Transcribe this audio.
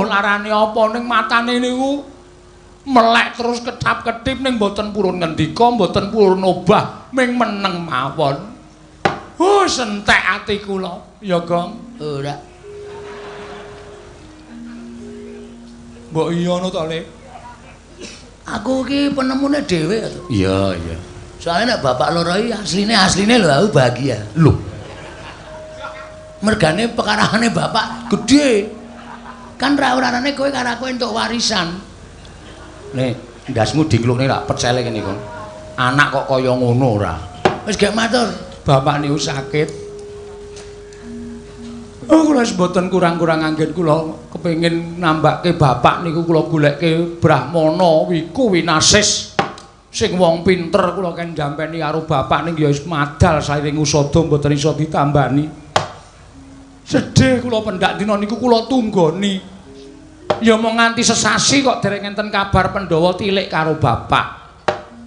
Larane apa ning matane niku melek terus ketap-ketip ning mboten purun ngendika, mboten purun obah, ming meneng mawon. Oh, sentek ati kula, ya Gong. Ora. Mbok iya ngono to, Le? Aku iki penemune dhewe to. Iya, iya. Soale nek bapak loro iki asline lho aku bahagia. Lho. Mergane pekarane bapak gedhe. Kan ra orane kowe karo aku entuk warisan. Nek ndasmu diklukne lak pecele kene, Gong. Anak kok kaya ngono ora? Wis gek matur. Bapak niku sakit. Oh, kula wis mboten kurang-kurang anggen kula kepengin nambake bapak niku kula goleke Brahmana Wiku Winasis. Sing wong pinter kula ken jampeni karo bapak ning ya wis madal sairing usada mboten iso ditambani. Sedih kula pendak dina niku kula tunggoni. Ya mung nganti sesasi kok dereng enten kabar Pandhawa tilik karo bapak.